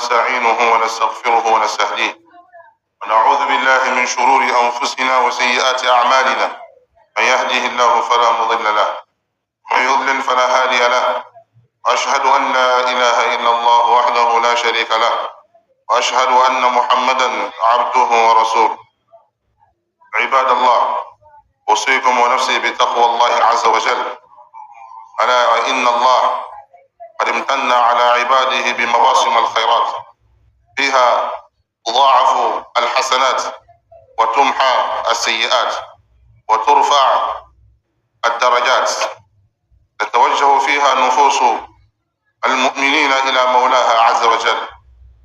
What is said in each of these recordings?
ونستعينه ونستغفره ونستهديه، ونعوذ بالله من شرور أنفسنا وسيئات أعمالنا. من يهده الله فلا مضل له، ومن يضلل فلا هادي له. وأشهد أن لا إله إلا الله وحده لا شريك له، وأشهد أن محمدا عبده ورسوله. عباد الله، أوصيكم ونفسي بتقوى الله عز وجل. ألا وإن الله قد امتن على عباده بمواسم الخيرات، فيها تضاعف الحسنات وتمحى السيئات وترفع الدرجات، تتوجه فيها نفوس المؤمنين إلى مولاها عز وجل.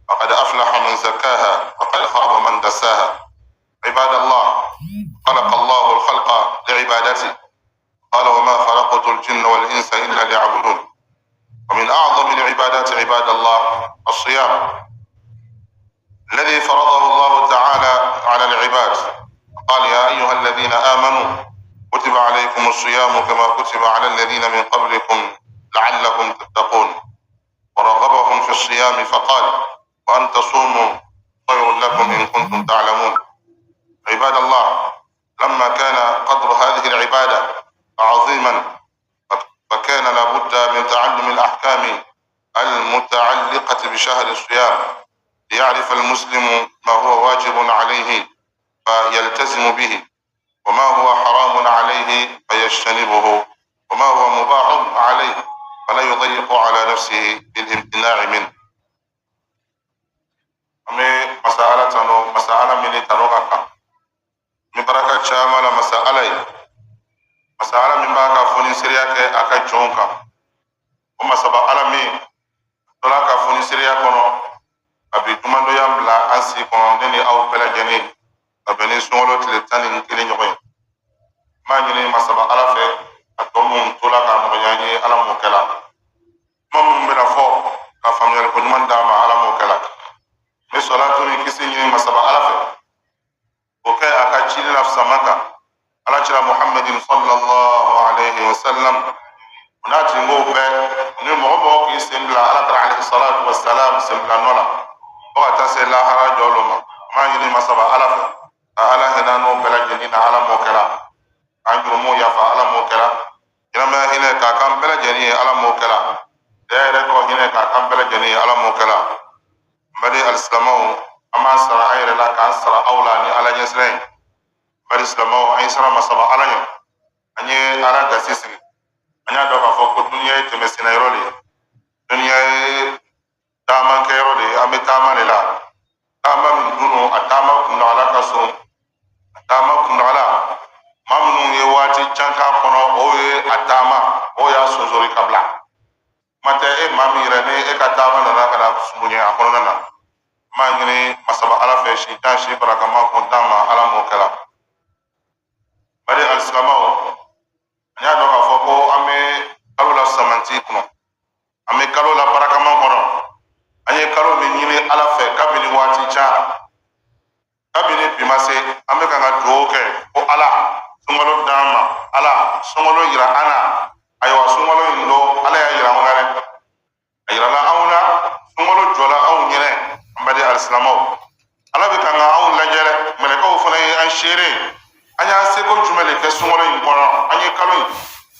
فقد أفلح من زكاها وقد خاب من دساها. عباد الله، خلق الله الخلق لعبادته، قال: وما خلقت الجن والإنس إلا ليعبدون. ومن أعظم العبادات عباد الله الصيام الذي فرضه الله تعالى على العباد. قال: يا أيها الذين آمنوا كتب عليكم الصيام كما كتب على الذين من قبلكم لعلكم تتقون. ورغبهم في الصيام فقال: وأن تصوموا خير لكم إن كنتم تعلمون. عباد الله، لما كان قدر هذه العبادة عظيما، فكان لابد من تعلم الأحكام المتعلقة بشهر الصيام، ليعرف المسلم ما هو واجب عليه فيلتزم به، وما هو حرام عليه فيجتنبه، وما هو مباح عليه فلا يضيق على نفسه بالامتناع منه. An bɛ masa Ala tanu, masa Ala min ni tanu ka kan ni baraka caman la. Masa Ala ye masa Ala min b'a ka fonisereya kɛ a ka jɔnw kan, o masaba Ala min tola ka fonisereya kɔnɔ a bi jumadɔya bila an si kɔnɔ, ne ni aw bɛɛ lajɛlen, ka bɛn ni sunkalo tile 11 ɲɔgɔn ye. N b'a ɲini masaba Ala fɛ, a tɔ minnu tola k'a nɔgɔya n ye, Ala m'o kɛla. Kuma minnu bɛna fɔ ka faamuyali ko ɲuman d'a ma, Ala m'o kɛla. N bɛ sɔlatu ni kisi ɲini masaba Ala fɛ, o kɛ a ka cili la sama kan, Ala kira Muhammadin sallallahu alaihi wa sallam, o n'a tingow bɛɛ, ni mɔgɔ mɔgɔ k'i sen bila Ala kira alayhi salatu wa salam sen bila nɔ la fo ka taa se lahara jɔ ma. N b'a ɲini masaba Ala fɛ ka Ala hinɛ n'o bɛɛ lajɛlen na, Ala m'o kɛla. K'an jurumu yafa, Ala m'o kɛla. Ɲɛnamaya hinɛ k'a kan bɛɛ lajɛlen ye, Ala m'o kɛla. Saya yɛrɛ kɔ hinɛ k'a kan bɛɛ lajɛlen ye, Ala m'o kɛla. N baden alisilamɛw, an b'an sara an yɛrɛ la k'an sara aw la ni Ala ɲɛsiran ye. N baden silamɛw, an ye siran masaba Ala ɲɛ, an ye Ala gasi sigi. An y'a dɔn k'a fɔ ko duniya ye tɛmɛsenna yɔrɔ de ye, duniya ye taamakɛyɔrɔ de ye. An bɛ taama de la, taama min dun, a taama kuntagala ka surun, a taama kuntagala, maa minnu ye waati jan k'a kɔnɔ, o ye a taama, o y'a sonsori ka bila. Kuma tɛ e maa min yɛrɛ ni e ka taama nana ka na surunya a kɔnɔna na. N b'a ɲini masaba Ala fɛ, si jan si barakama kun d'an ma, Ala m'o kɛla. Bari alisilamɛw, an y'a dɔn k'a fɔ ko an bɛ kalo la samanti kɔnɔ, an bɛ kalo la barakaman kɔnɔ. An ye kalo min ɲini Ala fɛ kabini waati jan, kabini bi ma se, an bɛ kan ka dugawu kɛ ko Ala sunkalo d'an ma, Ala sunkalo yira an na. Ayiwa, sunkalo in don, Ala y'a yira anw na dɛ, a yirala anw na, sunkalo jɔla anw ɲɛnɛ. An baden alisilamɛw, Ala bɛ kan ka anw lajɛ dɛ, mɛlɛkɛw fana ye an seere. An y'an seko jumɛn de kɛ sunkalo in kɔnɔ? An ye kalo in,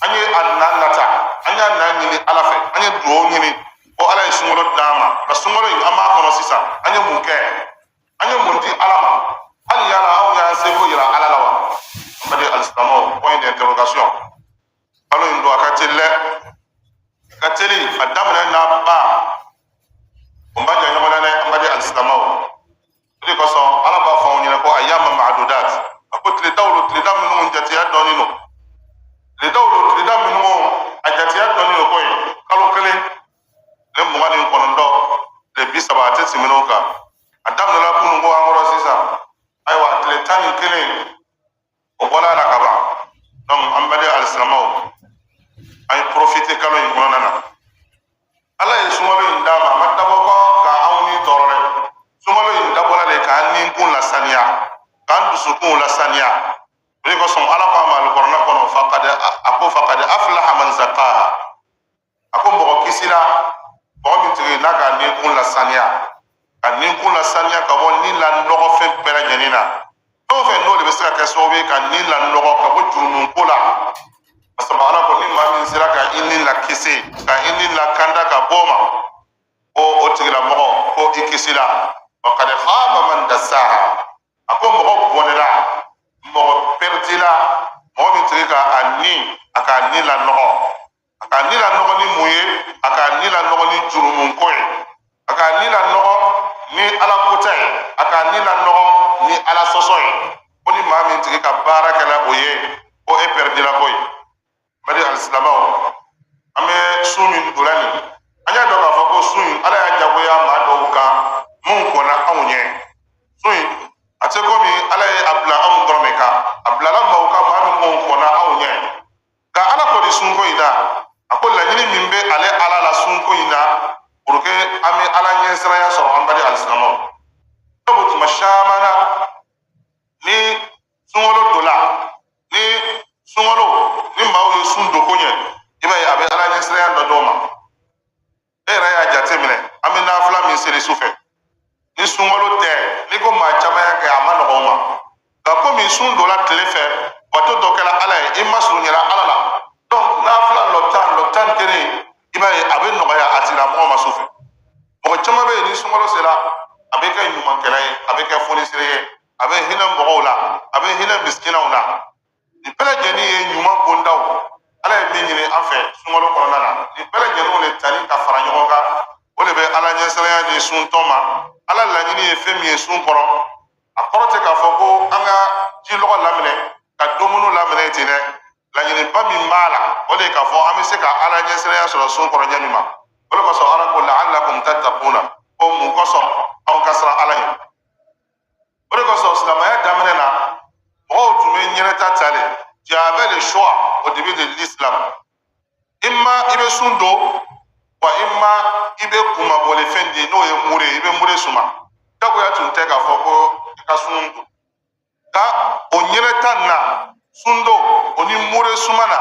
an ye a na nata, an y'a na ɲini Ala fɛ, an ye dugawu ɲini ko Ala ye sunkalo d'an ma. Nka sunkalo in, an b'a kɔnɔ sisan, an ye mun kɛ? An ye mun di Ala ma? Hali yala anw y'an seko yira Ala la wa? An baden alisilamɛw, point d'interrogation. Kalo in don, a ka teli dɛ, a ka teli. A daminɛ n'a ban, o ma jan ɲɔgɔn na dɛ, an baden alisilamɛw. O de kosɔn Ala b'a fɔ anw ɲɛna ko ayyama ma'dudat. A ko tile daw don, tile da minnu jateya dɔɔnin don, tile daw don, tile da minnu a jateya dɔɔnin don koyi. Kalo kelen, tile 29, tile 30, a tɛ tɛmɛ o kan. A daminɛna kunun ko an kɔrɔ sisan. Ayiwa, tile 11, o bɔra a la ka ban. Donc an baden alisilamɛw, an ye profiter kalo in kɔnɔna na. Ala ye sunkalo in d'a ma, a ma dabɔ kɔ ka anw ni tɔɔrɔ dɛ. Sunkalo in dabɔla de k'an ni kun lasaniya, k'an dusukun lasaniya. O de kosɔn Ala ko a ma alikɔrɔna kɔnɔ, faqad, a ko faqad aflaha man zakkaha. A ko mɔgɔ kisira, mɔgɔ min tigi n'a ka ni kun lasaniya. Ka ninkun lasaniya ka bɔ ni la nɔgɔfɛn bɛɛ lajɛlen na. Fɛn o fɛn n'o de bɛ se ka kɛ sababu ye ka ni lanɔgɔ ka bɔ jurumu ko la, masaba Ala ko ni maa min sera ka i ni lakisi, ka i ni lakanda ka bɔ o ma, ko o tigilamɔgɔ ko i kisila. Wa kad khaba man dassaha, a ko mɔgɔ bɔnɛla, mɔgɔ pɛrɛdila, mɔgɔ min tigi ka a ni, a k'a ni lanɔgɔ. A k'a ni lanɔgɔ ni mun ye? A k'a ni lanɔgɔ ni jurumu ko ye, a k'a ni lanɔgɔ ni Ala kota ye, a k'a ni lanɔgɔ ni Ala sɔsɔ ye. Ko ni maa min tigi ka baara kɛla o ye, ko e pɛrɛdila ko ye. Bari alisilamɛw, an bɛ sun min donna nin, an y'a dɔn k'a fɔ ko sun in, Ala y'a jagoya maa dɔw kan mun kɔnna anw ɲɛ. Sun in, a tɛ komi Ala ye a bila anw dɔrɔn de kan, a bilala maaw kan, maa minnu kɔnna anw ɲɛ. Nka Ala ko di sunko in na, a ko laɲini min bɛ ale Ala la sunko in na, pour que an bɛ Ala ɲɛsiranya sɔrɔ. An bali alisilamɛw, sabu tuma caman na ni sunkalo donna, ni sunkalo ni maaw ye sun don ko ɲɛ, i b'a ye a bɛ Ala ɲɛsiranya dɔ d'o ma. E yɛrɛ y'a jateminɛ, an bɛ nafila min seli su fɛ ni sunkalo tɛ, n'i ko maa caman y'a kɛ, a ma nɔgɔn o ma. Nka komi sun donna tile fɛ, bato dɔ kɛra Ala ye, i ma surunyara Ala la, donc nafila lɔ 10, lɔ 11, i b'a ye a bɛ nɔgɔya a tigilamɔgɔ ma su fɛ. Mɔgɔ caman bɛ yen, ni sunkalo sera, a bɛ kɛ ɲumankɛla ye, a bɛ kɛ fonisire ye, a bɛ hinɛ mɔgɔw la, a bɛ hinɛ misikinaw na. Nin bɛɛ lajɛlen ye ɲuman bondaw Ala ye min ɲini an fɛ sunkalo kɔnɔna na. Nin bɛɛ lajɛlen de tali ka fara ɲɔgɔn kan, o de bɛ Ala ɲɛsiranya di suntɔ ma. Ala laɲini ye fɛn min ye sun kɔrɔ, a kɔrɔ tɛ k'a fɔ ko an ka jilɔgɔ laminɛ ka dumuni laminɛ ten dɛ. Laɲiniba min b'a la, o de ye k'a fɔ an bɛ se ka Ala ɲɛsiranya sɔrɔ sun kɔrɔ ɲɛ min ma. O de kosɔn Ala ko la'allakum tattaquna, ko mun kosɔn aw ka siran Ala ɲɛ. O de kosɔn silamɛya daminɛ na, mɔgɔw tun bɛ ɲɛnɛta ta de. Tu avais le choix au début de l'islam: imma i bɛ sun don, wa imma i bɛ kunmabɔlifɛn di, n'o ye mure ye, i bɛ mure suma. Jagoya tun tɛ k'a fɔ ko i ka sun don. Nka o ɲɛnɛta na, sun don o ni mure suma na,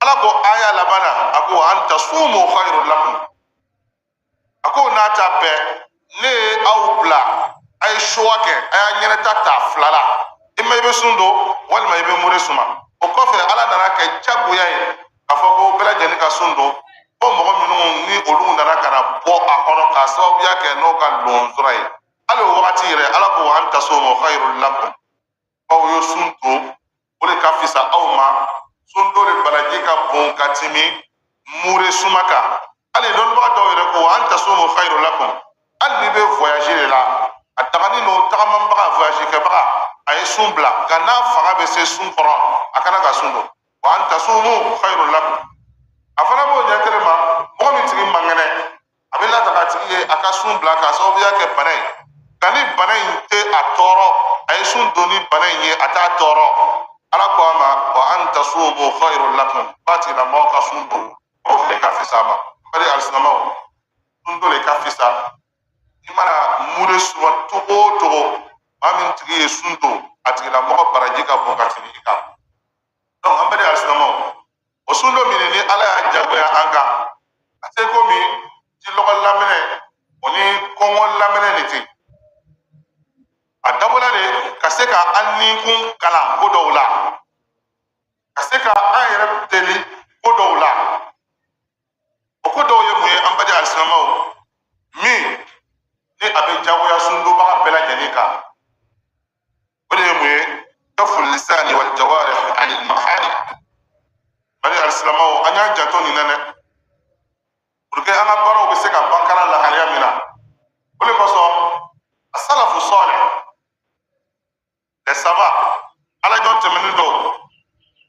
Ala ko aya laban na, a ko an tasumu khayrun lakum. A ko n'a ta bɛɛ, ne ye aw bila a ye choix kɛ, a y'a ɲɛnɛta ta fila la: i ma i bɛ sun don, walima i bɛ mure suma. O kɔfɛ, Ala nana kɛ jagoya ye k'a fɔ ko bɛɛ lajɛlen ka sun don, ko mɔgɔ minnu ni olu nana ka na bɔ a kɔnɔ k'a sababuya kɛ n'o ka lonsora ye. Hali o wagati yɛrɛ, Ala ko an tasumu khayrun lakum, aw ye sun don, o de ka fisa aw ma. Sun don de baraji ka bon ka tɛmɛ mure suma kan. Hali dɔnnibaga dɔw yɛrɛ ko an tasumu khayrun lakum, hali n'i bɛ voyage de la, a tagani don, tagamabaga, voyage kɛbaga, a ye sun bila, nka n'a fanga bɛ se sun kɔrɔ, a kana ka sun don. Wa an tasumu khayrun lakum, a fana b'o ɲɛ kelen ma. Mɔgɔ min tigi man kɛnɛ, a bɛ lataga a tigi ye a ka sun bila k'a sababuya kɛ bana ye. Nka ni bana in tɛ a tɔɔrɔ, a ye sun don ni bana in ye, a t'a tɔɔrɔ, Ala ko a ma wa an tasumu khayrun lakum, k'a tigilamɔgɔ ka sun don, o de ka fisa a ma. Bari alisilamɛw, sun don de ka fisa. I mana mure suma cogo o cogo, maa min tigi ye sun don, a tigilamɔgɔ baraji ka bon ka tɛmɛ i kan. Donc an bɛɛ alisilamɛw, o sun don min ni Ala y'a jagoya an kan, a tɛ komi jilɔgɔ laminɛ o ni kɔngɔ laminɛ de ten. A dabɔla de ka se ka an ninkun kalan ko dɔw la, ka se ka an yɛrɛ deli ko dɔw la. O ko dɔw ye mun ye, an baden alisilamɛw? Min ni a bɛ jagoya sundonbaga bɛɛ lajɛlen kan, o de ye mun ye? Kafu lisani wal jawarih anil maharim. Bari alisilamɛw, an y'an janto nin na dɛ, pour que an ka baaraw bɛ se ka ban kara lahalaya min na. O de kosɔn asalafu sɔɔlɛ, les savants, alajɔn tɛmɛnen dɔw,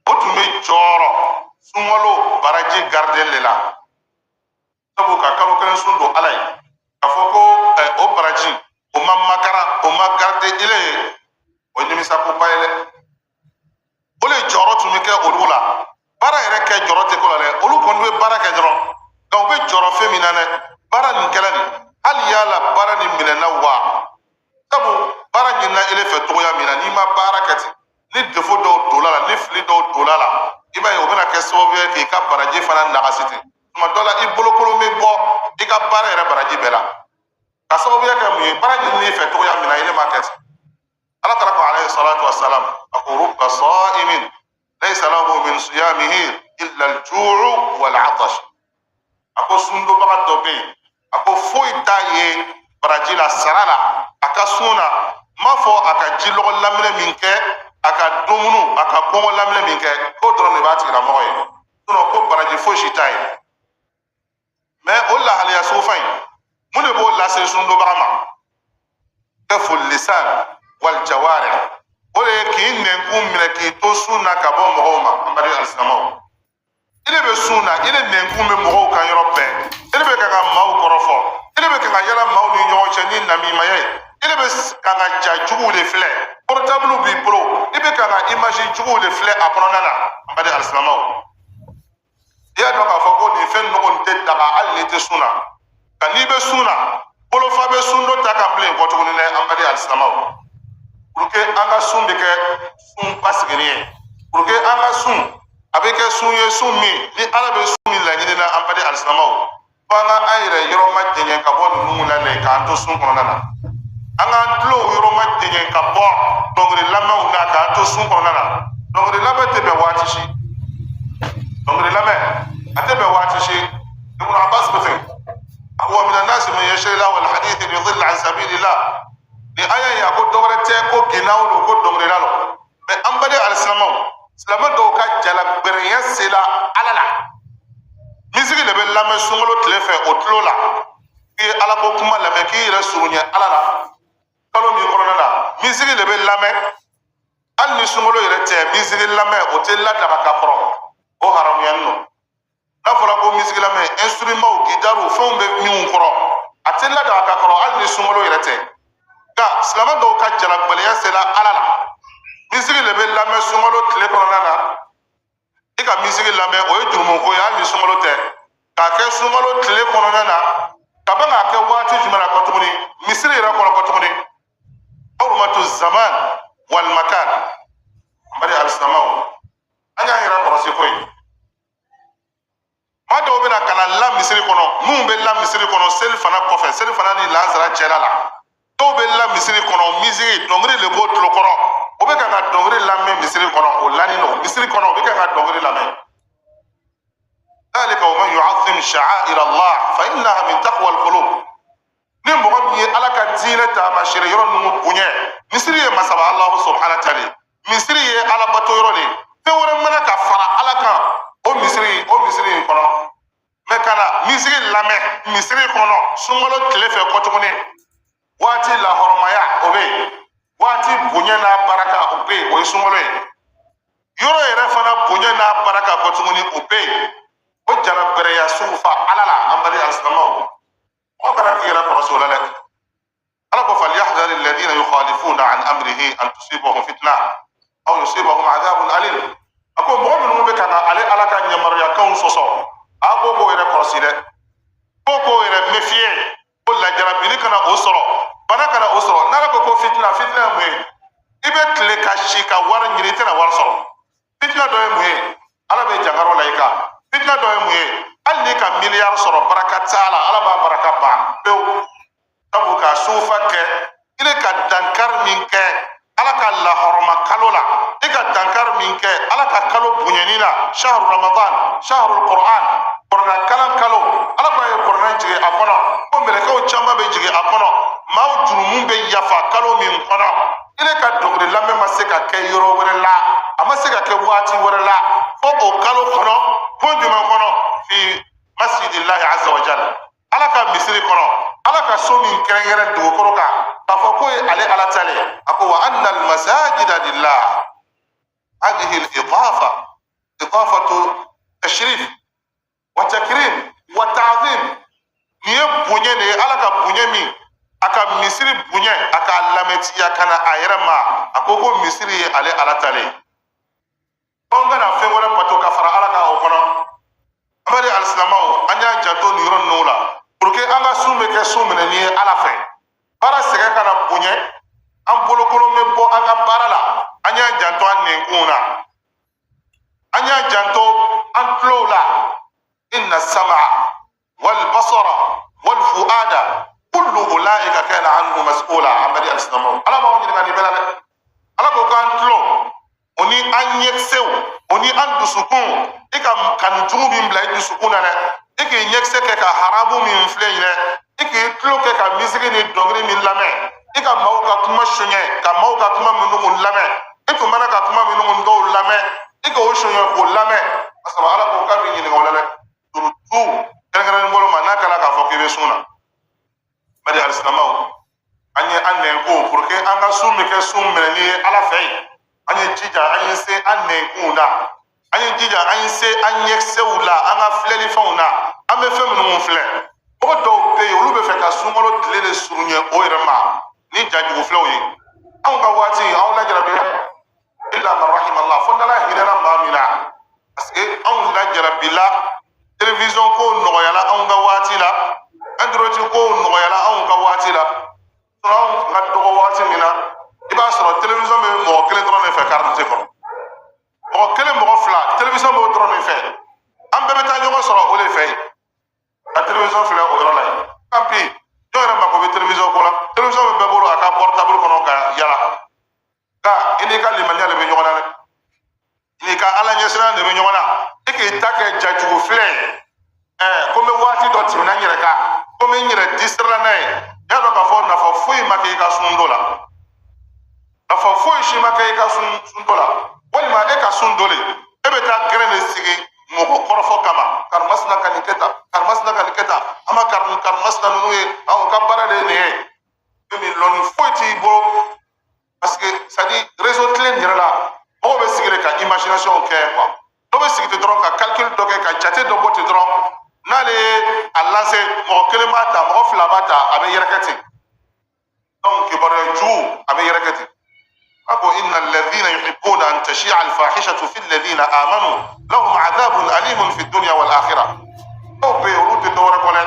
o tun bɛ jɔrɔ sunkalo baraji garden de la. Sabu ka kalo kelen sun don Ala ye, k'a fɔ ko o baraji o ma makara, o ma garde ile ye, o ye nimisakoba ye dɛ. O de jɔyɔrɔ tun bɛ kɛ olu la. Baara yɛrɛ kɛ jɔrɔ tɛ ko la dɛ, olu kɔni bɛ baara kɛ dɔrɔn. Nka u bɛ jɔrɔ fɛn min na dɛ, baara nin kɛla nin, hali y'a la baara nin minɛna wa? Sabu baara ɲinina ele fɛ cogoya min na, n'i ma baara kɛ ten, ni défaut dɔw donna la, ni fili dɔw donna la, i b'a ye o bɛna kɛ sababu ye k'i ka baraji fana nagasi ten. Tuma dɔ la, i bolokolon bɛ bɔ i ka baara yɛrɛ baraji bɛɛ la. Ka sababuya kɛ mun ye? Baara ɲinini fɛ cogoya min na, i ne m'a kɛ ten. Ala kira ko alayhi salatu wassalam, a ko rubba sa'imin laysa lahu min siyamihi illa al-ju'u wal-'atash. A ko sundonbaga dɔ bɛ yen, a ko foyi t'a ye baraji la, sara la, a ka sun na. N m'a fɔ a ka ji lɔgɔ laminɛ min kɛ, a ka dumuni, a ka kɔngɔ laminɛ min kɛ, k'o dɔrɔn de b'a tigilamɔgɔ ye. Sinon ko baraji foyi si t'a ye. Mais o lahalaya sugufa in, mun de b'o lase sundonbaga ma? Kafu lisan wal jawari, o de ye k'i nɛnkun minɛ k'i to sun na ka bɔ mɔgɔw ma. An baden alisilamɛw, i de bɛ sun na, i de nɛnkun bɛ mɔgɔw kan yɔrɔ bɛɛ, i de bɛ ka maaw kɔrɔfɔ, i de bɛ ka yala maaw ni ɲɔgɔn cɛ ni namimaya ye, i de bɛ ka ja juguw de filɛ, portable b'i bolo, i bɛ ka image juguw de filɛ a kɔnɔna na. An baden alisilamɛw, i y'a dɔn k'a fɔ ko nin fɛn ninnu kɔni tɛ daga hali n'i tɛ sun na. Nka n'i bɛ sun na, bolofa bɛ sun dɔ ta ka bilen kɔ tuguni dɛ. An baden alisilamɛw, pour que an ka sun bɛ kɛ sun basigilen ye, pour que an ka sun a bɛ kɛ sun ye, sun min ni Ala bɛ sun min laɲini na, an baden alisilamɛw, fo an ka an yɛrɛ yɔrɔ ma jɛɲɛ ka bɔ ninnu la dɛ, k'an to sun kɔnɔna na. An k'an tulow yɔrɔ ma jɛɲɛ ka bɔ dɔnkili lamɛnw na, k'an to sun kɔnɔna na. Dɔnkili lamɛn tɛ bɛn waati si, dɔnkili lamɛn a tɛ bɛn waati si. Ibn Abbas ko ten, wa min annasi man yashtari lahwa alhadithi liyudilla an sabilillah. Ni aya in, a ko dɔwɛrɛ tɛ ko ginnaw don, ko dɔnkilila don. Mais an baden alisilamɛw, silamɛ dɔw ka jalagbɛrɛnya sela Ala la. Misigi de bɛ lamɛn sunkalo tile fɛ o tulo la, k'i ye Ala ko kuma lamɛn, k'i yɛrɛ surunya Ala la kalo min kɔnɔna na. Misigi de bɛ lamɛn hali ni sunkalo yɛrɛ tɛ. Misigi lamɛn, o tɛ ladaga ka kɔrɔ, o haramuyanin don. N'a fɔra ko misigi lamɛn, instrumentw, gitariw, fɛnw bɛ minnu kɔrɔ, a tɛ ladaga ka kɔrɔ hali ni sunkalo yɛrɛ tɛ. Nka silamɛ dɔw ka jalagbɛlɛya sera Ala la. Misigi de bɛ lamɛn sunkalo tile kɔnɔna na. I ka misigi lamɛn, o ye jurumuko ye hali ni sunkalo tɛ. K'a kɛ sunkalo tile kɔnɔna na, ka ban k'a kɛ waati jumɛn na kɔ tuguni? Misiri yɛrɛ kɔnɔ kɔ tuguni. Hurmatu zaman wal makan. An baden alisilamɛw, an y'an yɛrɛ kɔlɔsi ko ye. Maa dɔw bɛna ka na la misiri kɔnɔ, minnu bɛ la misiri kɔnɔ seli fana kɔfɛ, seli fana ni lansara cɛla la, dɔw bɛ la misiri kɔnɔ, misiri dɔnkili de b'o tulo kɔrɔ, o bɛ ka dɔnkili lamɛn misiri kɔnɔ, o lani don misiri kɔnɔ, o bɛ ka dɔnkili lamɛn. Dhalika wa man yu'azzim sha'air Allah fa innaha min taqwa al-qulub. Ni mɔgɔ min ye Ala ka diinɛ taamasiyɛn yɔrɔ ninnu bonya, misiri ye masaba Allahu subhanahu wa ta'ala, misiri ye Ala bato yɔrɔ de ye, fɛn wɛrɛ mana ka fara Ala kan o misiri, o misiri in kɔnɔ. Mais ka na misiri lamɛn misiri kɔnɔ sunkalo tile fɛ kɔ tuguni, waati lahɔrɔmaya o bɛ yen, waati bonya n'a baraka o bɛ yen, o ye sunkalo ye. Yɔrɔ yɛrɛ fana bonya n'a baraka kɔ tuguni, o bɛ yen. O jalagbɛrɛya sugu fa Ala la. An baden alisilamɛw, mɔgɔ kana k'i yɛrɛ kɔlɔsi o la dɛ. Ala ko falyahdhari alladhina yukhalifuna an amrihi an tusibahum fitna aw yusibahum adhabun alim. A ko mɔgɔ minnu bɛ ka na ale Ala ka yamaruyakanw sɔsɔ, a ko k'o yɛrɛ kɔlɔsi dɛ, ko k'o yɛrɛ méfier, ko lajarabili kana o sɔrɔ, bana kana o sɔrɔ. N'Ala ko ko fitina, fitina ye mun ye? I bɛ tile ka si ka wari ɲini, i tɛna wari sɔrɔ. Fitina dɔ ye mun ye? Ala bɛ jankaro la i kan. Fitina dɔ ye mun ye? Hali n'i ka miliyari sɔrɔ, baraka t'a la, Ala b'a baraka ban pewu. Sabu ka sufa kɛ, i ka dankari min kɛ Ala ka lahɔrɔma kalo la, i ka dankari min kɛ Ala ka kalo bonyani la, shahru ramadan, shahrul quran, kɔrɔna kalan kalo, Ala ko a ye kɔrɔna jigin a kɔnɔ, ko mɛlɛkɛw caman bɛ jigin a kɔnɔ, maaw jurumu bɛ yafa kalo min kɔnɔ, i ka dɔnkili lamɛn ma se ka kɛ yɔrɔ wɛrɛ la, a ma se ka kɛ waati wɛrɛ la fo o kalo kɔnɔ, bon jumɛn kɔnɔ? Fi masjidillahi azza wa jalla, Ala ka misiri kɔnɔ, Ala ka so min kɛrɛnkɛrɛn dugukolo kan k'a fɔ ko ye ale Ala ta le. A ko wa anna almasajida lillah, hadhihi al-idafa idafatu tashrif wa takrim wa ta'zim. Nin ye bonya de ye, Ala ka bonya min, a ka misiri bonya, a k'a lamɛntiya ka na a yɛrɛ ma. A ko ko misiri ye ale Ala ta le ye, anw kana fɛn wɛrɛ bato ka fara Ala kan o kɔnɔ. An baden alisilamɛw, an y'an janto nin yɔrɔ ninnu la pour que an ka sun bɛ kɛ sun minɛni ye Ala fɛ, baara sɛgɛn kana bonya, an bolokolon bɛ bɔ an ka baara la. An y'an janto an nɛnkunw na, an y'an janto an tulow la. Inna sama'a wal basara wal fu'ada kullu Kullu ulaika kana anhu mas'ula. An badi alisilamɛw, Ala b'aw ɲininka nin bɛɛ la dɛ. Ala ko k'an tulo o ni an ɲɛkisɛw o ni an dusukun, i ka kanu jugu min bila i dusukun na dɛ, i k'i ɲɛkisɛ kɛ ka haramu min filɛ yen dɛ, i k'i tulo kɛ ka misigi ni dɔnkili min lamɛn, i ka maaw ka kuma soɲɛ, ka maaw ka kuma minnu lamɛn, i tun mana ka kuma minnu dɔw lamɛn, i k'o soɲɛ k'o lamɛn. Parce que Ala ko k'a b'i ɲininka o la dɛ. Surtout kɛrɛnkɛrɛnnen bolo ma n'a kɛra k'a fɔ k'i bɛ sun na. Bari alisilamɛw, an ye an nɛn ko pour que an ka sun bɛ kɛ sun minɛni ye Ala fɛ yen. An ye jija, an ye se an nɛnkunw na, an ye jija, an ye se an ɲɛkisɛw la, an ka filɛlifɛnw na, an bɛ fɛn minnu filɛ. Mɔgɔ dɔw bɛ yen, olu bɛ fɛ ka sunkalo tile de surunya o yɛrɛ ma ni jajugu filɛw ye. Anw ka waati, anw lajarabi illa man rahimallah, fo n'Ala hinɛna maa min na, parce que anw lajarabila télévision ko nɔgɔyala anw ka waati la, android ko nɔgɔyala anw ka waati la. Anw ka dɔgɔ waati min na, i b'a sɔrɔ télévision bɛ mɔgɔ kelen dɔrɔn de fɛ quartier kɔnɔ, mɔgɔ kelen, mɔgɔ fila, télévision b'o dɔrɔn de fɛ. An bɛɛ bɛ taa ɲɔgɔn sɔrɔ o de fɛ yen, ka télévision filɛ o yɔrɔ la yen. Tant pis, jɔn yɛrɛ mako bɛ télévision ko la? Télévision bɛ bɛɛ bolo a ka portable kɔnɔ ka yala. Nka i n'i ka limaniya de bɛ ɲɔgɔn na dɛ, i n'i ka Ala ɲɛsiran de bɛ ɲɔgɔn na. I k'i ta kɛ jajugu filɛ ye, ko n bɛ waati dɔ tɛmɛna n yɛrɛ kan, ko n bɛ n yɛrɛ distraire n'a ye. I y'a dɔn k'a fɔ nafa foyi ma kɛ i ka sun dɔ la, nafa foyi si ma kɛ i ka sun dɔ la. Walima e ka sun dɔ le, e bɛ taa gɛrɛn de sigi mɔgɔ kɔrɔfɔ kama, karimasina ka nin kɛ tan, karimasina ka nin kɛ tan, an ma karimasina ninnu ye, awɔ, ka baara de ye nin ye. E min lɔnni foyi t'i bolo, parce que c'est à dire réseau tile in yɛrɛ la, mɔgɔw bɛ sigi de ka imagination kɛ quoi. Dɔ bɛ sigi ten dɔrɔn ka calcul dɔ kɛ, ka jate dɔ bɔ ten dɔrɔn, n'ale ye a lancer, mɔgɔ kelen b'a ta, mɔgɔ fila b'a ta, a bɛ yɛrɛkɛ ten. Donc kibaruya jugu, a bɛ yɛrɛkɛ ten. A ko inna alladhina yuhibbuna an tashi'a al-fahishatu fi alladhina amanu lahum adhabun alimun fi dunya wal akhirah. Dɔw bɛ yen, olu tɛ dɔwɛrɛ kɔ dɛ,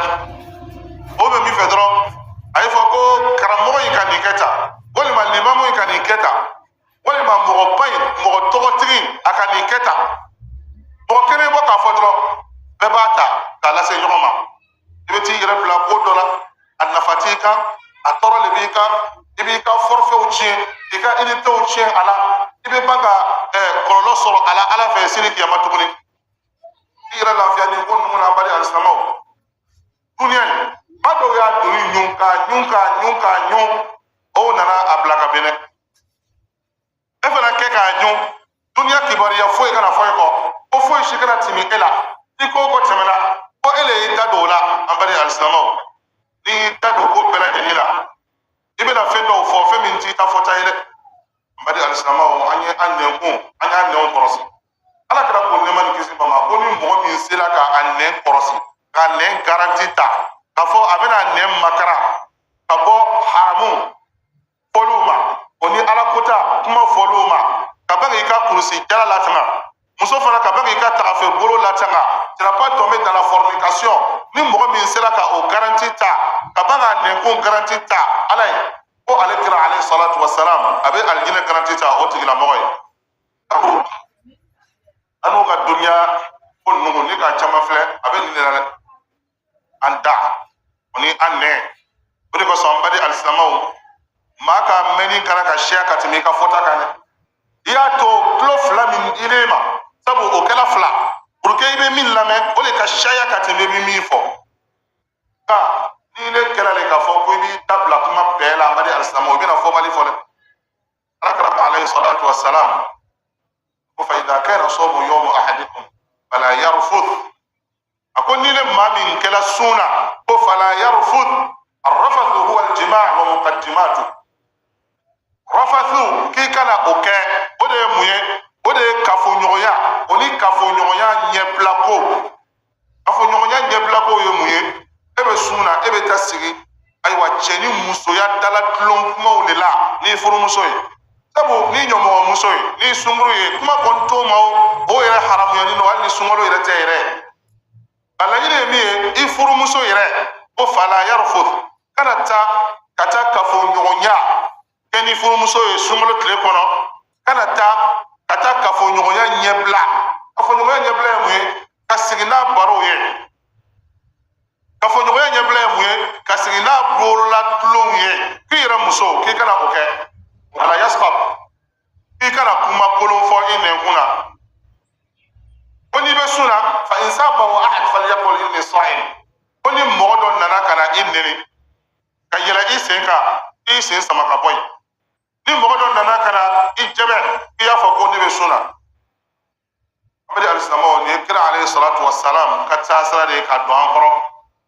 o bɛ min fɛ dɔrɔn, a ye fɔ ko karamɔgɔ in ka nin kɛ tan, walima limamu in ka nin kɛ tan, walima mɔgɔba in, mɔgɔ tɔgɔtigi in, a ka nin kɛ tan. Mɔgɔ kelen bɔ k'a fɔ dɔrɔn, bɛɛ b'a ta k'a lase ɲɔgɔn ma. I bɛ t'i yɛrɛ bila ko dɔ la, a nafa t'i kan, a tɔɔrɔ de b'i kan. I b'i ka forfaitw tiɲɛ, i ka unitéw tiɲɛ a la, i bɛ ban ka kɔlɔlɔ sɔrɔ a la Ala fɛ sini kiyama tuguni. I yɛrɛ lafiya nin ko ninnu na. An bali alisilamɛw, duniya in, maa dɔw y'a doni ɲun k'a ɲun k'a ɲun k'a ɲun, o nana a bila ka bin dɛ. E fana kɛ k'a ɲun, duniya kibaruya foyi kana fɔ e kɔ, ko foyi si kana tɛmɛ e la. Ni ko o ko tɛmɛna, ko e le y'i da don o la. An bali alisilamɛw, n'i y'i da don ko bɛɛ lajɛlen la, i bɛna fɛn dɔw fɔ, fɛn min t'i ta fɔta ye dɛ. An bali alisilamɛw, an ye an nɛnkun, an y'an nɛnw kɔlɔsi. Ala kɛra ko nɛɛma ni kisi ba ma, ko ni mɔgɔ min sera ka a nɛn kɔlɔsi, k'a nɛn garanti ta, k'a fɔ a bɛna nɛn makara ka bɔ haramu fɔliw ma, o ni Ala kota kuma fɔliw ma, ka ban k'i ka kurusi jala latanga, muso fana ka ban k'i ka tagafe bolo latanga, tu n'as pas tombé dans la fornication. Ni mɔgɔ min sera ka o garanti ta, ka ban k'a nɛnkun garanti ta Ala ye, ko ale kira alayhi salatu wasalam, a bɛ alijinɛ garanti ta o tigilamɔgɔ ye. An n'u ka duniya ko ninnu ni ka caman filɛ, a bɛ nin de la dɛ, an da o ni an nɛn. O de kosɔn, an baden alisilamɛw, maa ka mɛnni kɛra ka siya ka tɛmɛ i ka fɔta kan dɛ. I y'a to tulo fila min dilen ma, sabu o kɛla fila pour que i bɛ min lamɛn, o de ka siya ka tɛmɛ i bɛ min fɔ. Nka ni ne kɛra de k'a fɔ ko i b'i da bila kuma bɛɛ la, an baden alisilamɛw, i bɛna fɔbali fɔ dɛ. Ala kɛra ko alayhi salatu wa salam, ko fa idha kana sawmu yawmu ahadikum fala yarfuth. A ko ni ne maa min kɛla sun na, ko fala yarfuth. Arrafathu huwa aljima' wa muqaddimatu. Rafathu, k'i kana o kɛ, o de ye mun ye? O de ye kafoɲɔgɔnya, o ni kafoɲɔgɔnya ɲɛbila ko. Kafoɲɔgɔnya ɲɛbila ko ye mun ye? E bɛ sun na, e bɛ taa sigi, ayiwa, cɛ ni musoya dala tulon kumaw de la n'i furumuso ye, sabu n'i ɲɔmɔgɔmuso ye, n'i sunkuru ye, kuma kɔni t'o ma, o yɛrɛ haramuyalen don, hali ni sunkalo yɛrɛ tɛ yɛrɛ. A laɲini ye min ye, i furumuso yɛrɛ, ko fala yarfuth, kana taa ka taa kafoɲɔgɔnya kɛ ni furumuso ye sunkalo tile kɔnɔ, kana taa ka taa kafoɲɔgɔnya ɲɛbila. Kafoɲɔgɔnya ɲɛbila ye mun ye? Ka sigi n'a barow ye. Kafoɲɔgɔnya ɲɛbila ye mun ye? Ka sigi n'a bolola tulonw ye. K'i yɛrɛ muso, k'i kana o kɛ. Wala yaskhab, k'i kana kuma kolon fɔ i nɛnkun na. Ko n'i bɛ sun na, fa in sabahu ahad falyaqul inni sa'im. Ko ni mɔgɔ dɔ nana ka na i neni ka yɛlɛ i sen kan, i sen sama ka bɔ yen. Ni mɔgɔ dɔ nana ka na i jɛbɛ, i y'a fɔ ko ne bɛ sun na. An bɛ alisilamɛw, nin ye kira alayhi salatu wa salam ka taasira de ye ka don an kɔrɔ,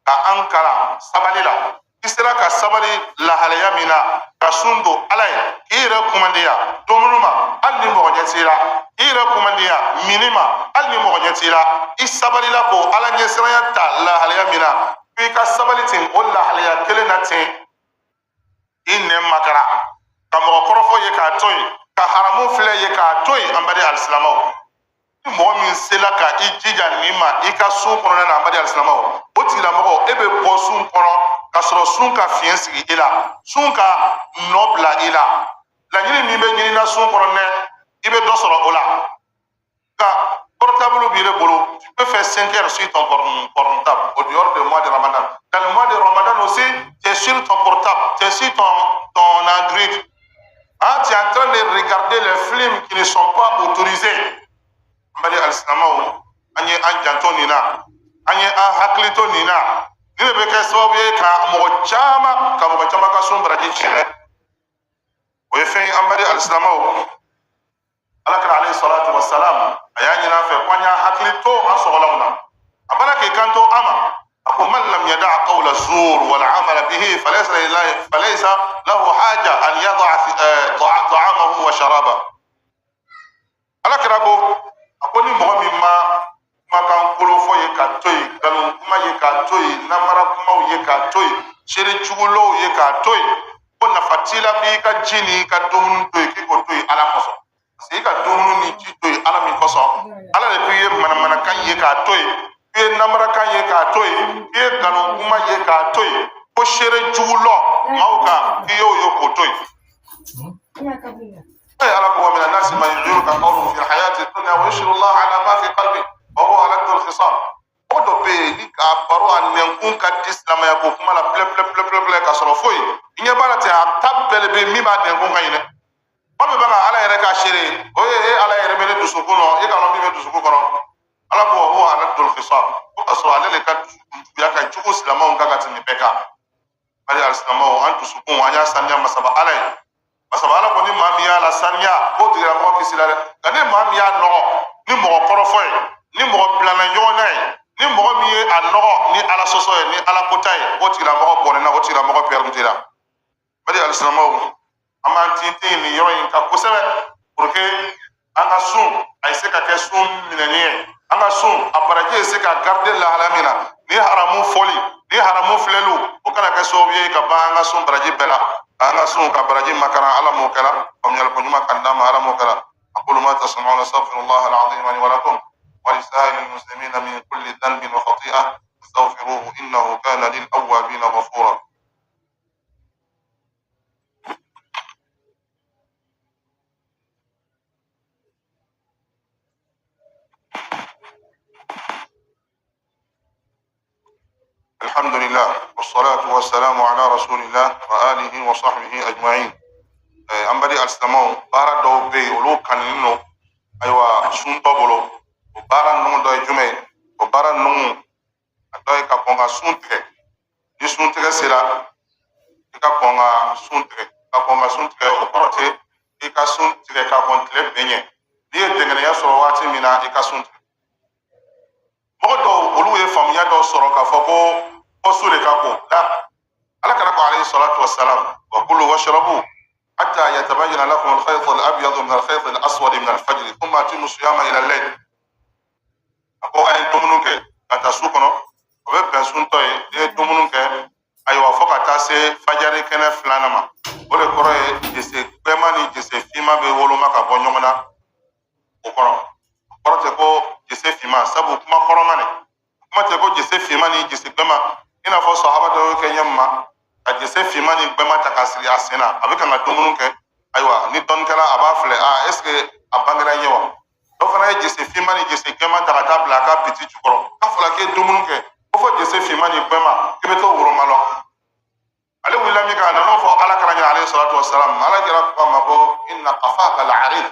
ka an kalan sabali la. I sera ka sabali lahalaya min na ka sun don ala ye, k'i yɛrɛ kumandiya dumuni ma hali ni mɔgɔ ɲɛ t'i la, k'i yɛrɛ kumandiya mini ma hali ni mɔgɔ ɲɛ t'i la, i sabalila k'o ala ɲɛsiranya ta lahalaya min na, k'i ka sabali ten o lahalaya kelen na ten, i nɛn makara ka mɔgɔ kɔrɔfɔ ye k'a to yen, ka haramu filɛ ye k'a to yen. An baden alisilamɛw, ni mɔgɔ min sela ka i jija nin ma i ka sun kɔnɔna na, an baden alisilamɛw, o tigilamɔgɔ e bɛ bɔ sun kɔnɔ ka sɔrɔ sun ka fiɲɛ sigi i la, sun ka nɔ bila i la. Laɲini min bɛ ɲinina sun kɔnɔ dɛ, i bɛ dɔ sɔrɔ o la. Nka portable b'i bolo, tu peux faire 5 heures sur ton portable au dehors du mois de Ramadan. Dans le mois de Ramadan aussi, tu es sur ton portable, tu es sur ton Android. Hein, tu es en train de regarder les films qui ne sont pas autorisés. An baden alisilamɛw, an ye an janto nin na, an ye an hakili to nin na. Nin de bɛ kɛ sababu ye ka mɔgɔ caman ka sun baraji tiɲɛ. O ye fɛn ye, an baden alisilamɛw. Ala kira alayhi salatu wa salam a y'a ɲini an fɛ ko an y'a hakili to an sɔgɔlanw na. A bala k'i kanto an ma, a ko man lam yada qawla zur wal amala bihi falaysa lillahi falaysa lahu haja an yada'a ta'amahu wa sharaba. Ala kira ko, a ko ni mɔgɔ min ma kumakan kolon fɔ ye ka to yen, nkalon kuma ye k'a to yen, namara kumaw ye k'a to yen, seere jugulaw ye k'a to yen, ko nafa t'i la k'i ka ji n'i ka dumuni to yen, k'i k'o to yen ala kosɔn. Parce que i ka dumuni ni ji to yen ala min kosɔn, ala de ko i ye manamanakan ye k'a to yen, i ye namarakan ye k'a to yen, i ye nkalon kuma ye k'a to yen, ko seere jugulɔ maaw kan k'i y'o ye k'o to yen. Ala ko wa mina nasi man yujibuka qawluhu fi lhayati dunya wa yushhidu Allah ala ma fi qalbi wa huwa aladdu lkhisam. Mɔgɔ dɔ bɛ yen ni k'a baro a nɛnkun ka di silamɛya ko kuma la pilɛ pilɛ pilɛ pilɛ pilɛ ka sɔrɔ foyi i ɲɛ b'a la ten, a ta bɛɛ de bɛ min b'a nɛnkun ka ɲinɛ. Mɔgɔ min bɛ ka ala yɛrɛ ka seere, o ye e ala yɛrɛ bɛ ne dusukun nɔ, e k'a lɔn min bɛ dusukun kɔnɔ. Ala ko wa huwa aladdu lkhisam, ko ka sɔrɔ ale de ka dusukun juguya ka jugu silamɛw kan ka tɛmɛ bɛɛ kan. Hali alisilamɛw, an dusukun an y'a saniya masaba ala ye. Masaba ala ko ni maa min y'a la saniya, k'o tigilamɔgɔ kisira dɛ. Nka ni maa min y'a nɔgɔ ni mɔgɔ kɔrɔfɔ ye, ni mɔgɔ bilana ɲɔgɔn na ye, ni mɔgɔ min ye a nɔgɔ ni ala sɔsɔ ye, ni ala kota ye, o tigilamɔgɔ bɔnɛna, o tigilamɔgɔ pɛrɛntira. Bari alisilamɛw, an b'an tintin nin yɔrɔ in kan kosɛbɛ pour que an ka sun a ye se ka kɛ sun minɛni ye, an ka sun a baraji ye se ka garder lahala min na. Ni haramu fɔli ni haramu filɛliw, o kana kɛ sababu ye ka ban an ka sun baraji bɛɛ la, an ka sun ka baraji makaran. Ala m'o kɛra faamuyali ko ɲuman kan d'an ma, ala m'o kɛra. أقول ما تسمعون، أستغفر الله العظيم لي ولكم ولسائر المسلمين من كل ذنب وخطيئة، استغفروه إنه كان للأوابين غفورا. الحمد لله والصلاة والسلام على رسول الله وآله وصحبه أجمعين. An bali alisilamɛw, baara dɔw bɛ yen olu kanunen don ayiwa suntɔ bolo. O baara ninnu dɔ ye jumɛn ye? O baara ninnu a dɔ ye ka kɔn ka sun tigɛ. Ni sun tigɛ sera, i ka kɔn ka sun tigɛ. Ka kɔn ka sun tigɛ, o kɔrɔ tɛ i ka sun tigɛ ka kɔn tile bɛn ɲɛ. N'i ye dɛngɛnɛya sɔrɔ waati min na, i ka sun tigɛ. Mɔgɔ dɔw olu ye faamuya dɔw sɔrɔ k'a fɔ ko su de ka ko la. Ala kira ko alayhi salatu wassalam, wa kulu washrabu hatta yatabayyana lakum al-khayt al-abyad min al-khayt al-aswad min al-fajr thumma atimu siyama ila al-layl. A ko a ye dumuni kɛ ka taa su kɔnɔ, o bɛ bɛn suntɔ ye. N'i ye dumuni kɛ, ayiwa, fo ka taa se fajari kɛnɛ filanan ma, o de kɔrɔ ye jese gbɛman ni jese finman bɛ woloma ka bɔ ɲɔgɔn na. O kɔrɔ, o kɔrɔ tɛ ko jese finman, sabu kuma kɔrɔma de kuma tɛ ko jese finman ni jese gbɛman. I n'a fɔ sahaba dɔw y'o kɛ ɲɛ ma ka jese finman ni gbɛman ta ka siri a sen na, a bɛ kan ka dumuni kɛ. Ayiwa, ni dɔnni kɛla a b'a filɛ, a est ce que a bangera ɲɛ wa? Dɔ fana ye jese finman ni jese gbɛman ta ka taa bila a ka biti jukɔrɔ, k'a fɔra k'e ye dumuni kɛ ko Ko fɔ jese finman ni gbɛma k'i bɛ t'o woroma lɔ. Ale wulila min kɛ, a nan'o fɔ ala kira ɲɛna, alayhi salatu wasalam. Ala kira ko a ma ko inna qafaka la'arid.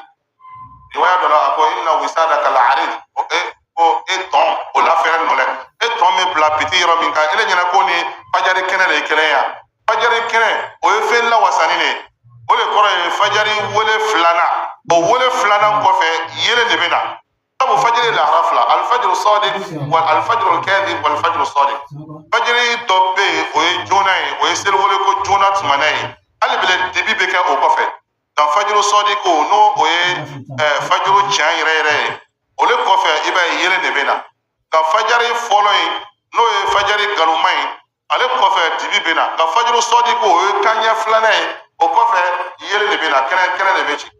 Riwaya dɔ la, a ko inna wisadaka la'arid. Ko e, ko e tɔn o lafɛrɛ nɔ dɛ. E tɔn bɛ bila biti yɔrɔ min kan, ele ɲɛna ko ni fajari kɛnɛ de ye kelen ya. Fajari kɛnɛ, o ye fɛn lawasani de ye. O de kɔrɔ ye fajari wele filanan. O wele filanan kɔfɛ, yelen de bɛ na. Sabu fajiri lahara fila: alifajiru sadiq wa alifajiru kadhib wa alifajiru sadiq. Fajiri dɔ bɛ yen, o ye joona ye, o ye seliwele ko joona tumana ye. Hali bile dibi bɛ kɛ o kɔfɛ. Nka fajiru sadiq, o n'o o ye fajiru tiɲɛ yɛrɛ yɛrɛ ye, o de kɔfɛ, i b'a ye yelen de bɛ na. Nka fajari fɔlɔ in, n'o ye fajari galoma ye, ale kɔfɛ dibi bɛ na. Nka fajiru sadiq, o ye kanɲɛ filanan ye, o kɔfɛ yelen de bɛ na, kɛnɛ kɛnɛ de bɛ ci.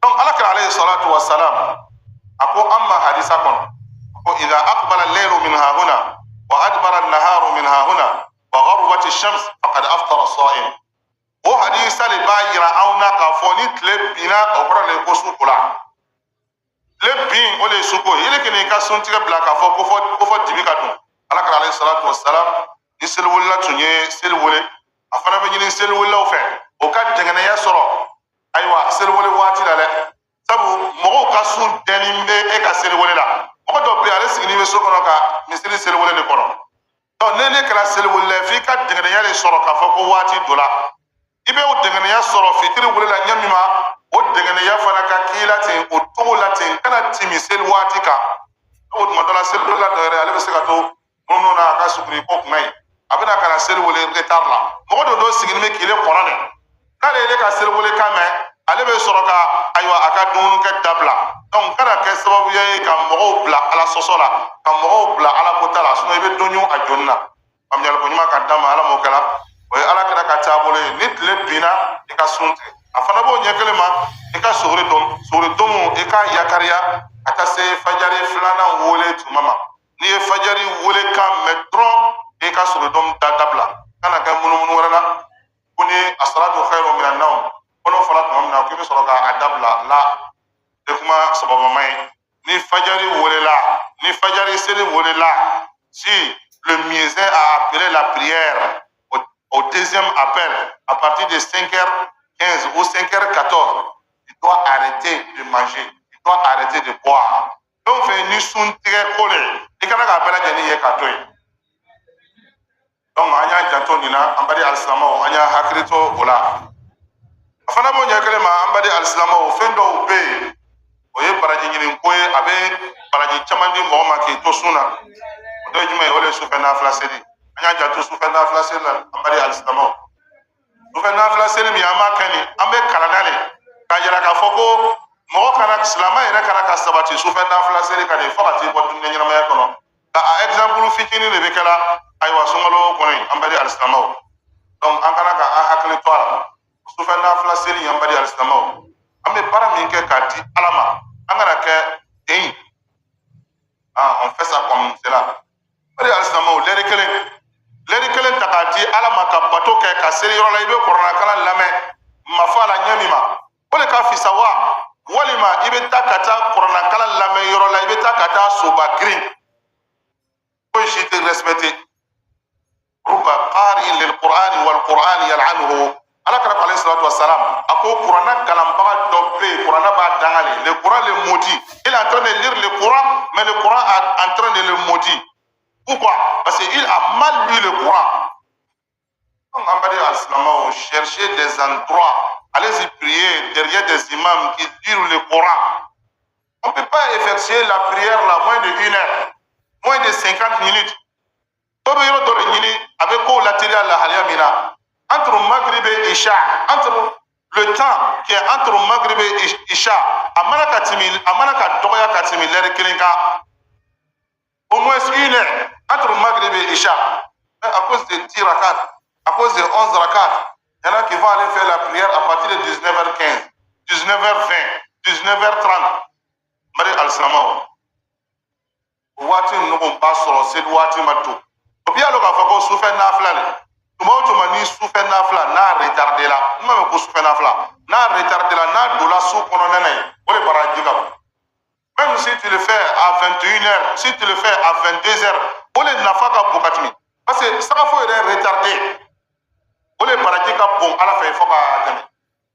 Donc ala kira alayhi salatu wa salam a ko an ma hadisa kɔnɔ ko idha aqbala al-laylu min hahuna wa adbara an-naharu min hahuna wa gharubat ash-shams faqad aftara as-sa'im. O hadisa de b'a yira anw na k'a fɔ ni tile binna, o kɔrɔ de ye ko su kola. Tile bin, o de ye suko ye. Yeli k'i ka suntigɛ bila k'a fɔ ko fɔ dibi ka don. Ala kira alayhi salatu wa salam, ni seliwelila tun ye seli wele, a fana bɛ ɲini seliwelelaw fɛ o ka dɛngɛnɛya sɔrɔ, ayiwa, seliwele waati la dɛ. Sabu mɔgɔw ka sun dɛnni bɛ e ka seliwele la. Mɔgɔ dɔ bɛ yen, ale sigilen bɛ so kɔnɔ ka misiri seliwele de kɔnɔ. Donc ne kɛra seliwele la, f'i ka dɛngɛnɛya de sɔrɔ k'a fɔ ko waati dɔ la. I bɛ o dɛngɛnɛya sɔrɔ fitiri wele la ɲɛ min ma, o dɛngɛnɛya fana ka k'i la ten o cogo la ten, kana timi seli waati kan. O tuma dɔ la, seli dɔ la dɔ yɛrɛ, ale bɛ se ka to munumunu na a ka suguri ko kuma ye, a bɛna ka na seli wele retard la. Mɔgɔ dɔ dɔ sigilen bɛ k'ile kɔnɔ dɛ. N'ale ye ne ka seli wele kan mɛn, ale bɛ sɔrɔ ka, ayiwa, a ka dumunikɛ dabila. Donc kana kɛ sababu ye ka mɔgɔw bila ala sɔsɔ la, ka mɔgɔw bila ala kota la. Sinon i bɛ don ɲun a joni na. Faamuyali ko ɲuman ka d'a ma, ala m'o kɛla. O ye ala kɛra ka taabolo ye. Ni tile binna, i ka sun tigɛ. A fana b'o ɲɛ kelen ma, i ka suguri dun. Suguri dumu, i k'a yakariya ka taa se fajari filanan wele tuma ma. N'i ye fajari wele kan mɛn dɔrɔn, i ka suguri dun da dabila, kana kɛ munumunu wɛrɛ la ko ni asalatu khairu minan nawm. Ko n'o fɔra tuma min na k'i bɛ sɔrɔ k'a dabila la, e kuma sababama ye. Ni fajari welela, ni fajari seli welela, si le muezzin a appelé la prière au deuxième appel à partir de 5h15 ou 5h14, tu dois arrêter de manger, tu dois arrêter de boire. Fɛn o fɛn ni sun tigɛ ko le, i kana k'a bɛɛ lajɛlen ye k'a to yen. Donc an y'a janto nin na, an badi alisilamɛw, an y'a hakili to o la. A fana b'o ɲɛ kelen ma, an badi alisilamɛw, fɛn dɔw bɛ yen, o ye baraji ɲini ko ye. A bɛ baraji caman di mɔgɔ ma k'i to sun na. O dɔ ye jumɛn ye? O de ye sufɛ nafila seli. An y'a janto sufɛ nafila seli la, an badi alisilamɛw. Sufɛ nafila seli min an b'a kɛ nin, an bɛ kalan na de k'a yira k'a fɔ ko mɔgɔ kana, silamɛ yɛrɛ kana ka sabati sufɛ nafila seli ka nin fo ka t'i bɔ dumuni ɲɛnamaya kɔnɔ. Nka a exemple fitinin de bɛ kɛla, ayiwa, sunkalo kɔnɔ yen, an badi alisilamɛw. Donc an kana ka an hakili to a la. Sufɛ nafila seli, an badi alisilamɛw, an bɛ baara min kɛ k'a di ala ma, an kana kɛ ten, ah, on fait ça comme cela. Badi alisilamɛw, lɛri kelen, lɛri kelen ta k'a di ala ma ka bato kɛ, ka seli yɔrɔ la, i bɛ kuranɛkalan lamɛn mafa la ɲɛ min ma, o de ka fisa wa? Walima i bɛ taa ka taa kuranɛkalan lamɛn yɔrɔ la, i bɛ taa ka taa soba girin, foyi si tɛ respecté. Ruba qari'in lil qur'ani wal qur'ani yal'anuhu. Ala kira ko alayhi salatu wassalam, a ko kuranɛ kalanbaga dɔ bɛ yen, kuranɛ b'a dangale. Le Coran le maudit. Il est en train de lire le Coran, mais le Coran est en train de le maudit. Pourquoi? Parce qu'il a mal lu le Coran. Donc an b'a alisilamɛw, chercher des endroits, allez-y prier derrière des imams qui lisent le Coran. On ne peut pas effectuer la prière là moins de une heure, moins de 50 minutes. Dɔ bɛ yɔrɔ dɔ de ɲini, a bɛ kow lateliya lahalaya min na, entre Maghrib et Isha, entre le temps qui est entre Maghrib et Isha, a mana ka tɛmɛ, a mana ka dɔgɔya ka tɛmɛ lɛri kelen kan, au moins une heure entre Maghrib et Isha. Mais à cause de 10 rakats, à cause de 11 rakats, il y en a qui vont aller faire la prière à partir de 19h15, 19h20, 19h30. Mari alisilamɛw, o waati ninnu b'a sɔrɔ seli waati ma to. O bi y'a dɔn k'a fɔ ko sufɛ nafila de, tuma o tuma ni sufɛ nafila n'a retardé la, n m'a mɛn ko sufɛ nafila n'a retardé la, n'a donna su kɔnɔ nɛnɛ ye, o de baraji ka bon. Même si tu le fais à 21h, si tu le fais à 22h, O le nafa ka bon ka tɛmɛ, parce que sagafo yɛrɛ retardé, o le baraji ka bon Ala fɛ fo ka tɛmɛ.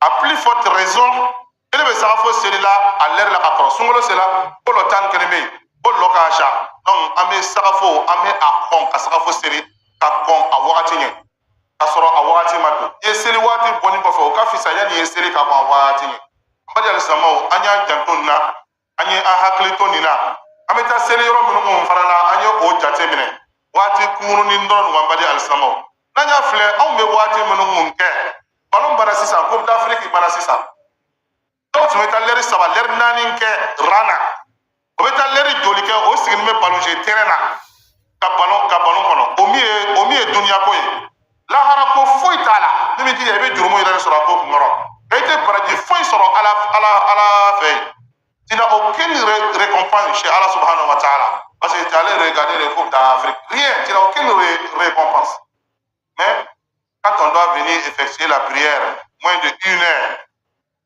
À plus forte raison, ele bɛ sagafo seli la a lɛri la ka kɔrɔ. Sunkalo sela ko lɔ 11 bɛ yen, ko lɔ ka sa. Donc an bɛ sagafo, an bɛ a kɔn ka sagafo seli ka kɔn a wagati ɲɛ, ka sɔrɔ a wagati ma don. I ye seli waati bɔnni kɔfɛ, o ka fisa yanni i ye seli ka kɔn a wagati ɲɛ. An b'a alisilamɛw, an y'an janto nin na, an ye an hakili to nin na. An bɛ taa seli yɔrɔ minnu kun fana la, an ye o jate minɛ waati kunkurunin dɔrɔn. An b'a alisilamɛw, n'an y'a filɛ, anw bɛ waati minnu kun kɛ, balon banna sisan, Coupe d'Afrique banna sisan, dɔw tun bɛ taa lɛri 3, lɛri 4 kɛ ran na. O bɛ taa lɛri joli kɛ? O sigilen bɛ balon jouer terrain na ka balon kɔnɔ. O min ye duniya ko ye, lahara ko foyi t'a la. Ni min jija, i bɛ jurumu yɛrɛ sɔrɔ a ko kunkɔrɔ, nka i tɛ baraji foyi sɔrɔ Ala fɛ yen. Tu n'as aucune récompense chez Allah subhanahu wa ta'ala, parce que tu allais regarder les Coupes d'Afrique, rien, tu n'as aucune récompense. Mais quand on doit venir effectuer la prière, moins de une heure,